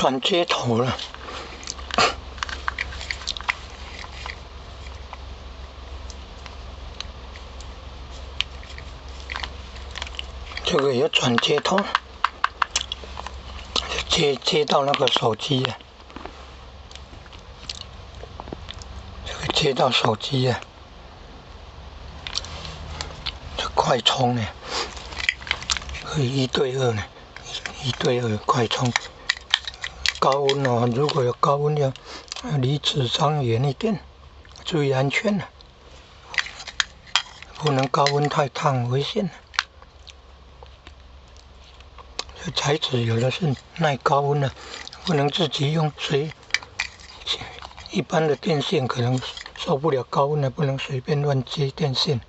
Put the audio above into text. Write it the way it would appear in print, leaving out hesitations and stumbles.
轉接頭了。這個有轉接頭，接到那個手機啊，這個接到手機啊，這快充呢，可以1對2呢，1對2快充。高溫哦，如果有高溫要離紙張遠一點，注意安全啊，不能高溫太燙，危險。這材質有的是耐高溫的，不能自己用水。一般的電線可能受不了高溫的，不能隨便亂接電線。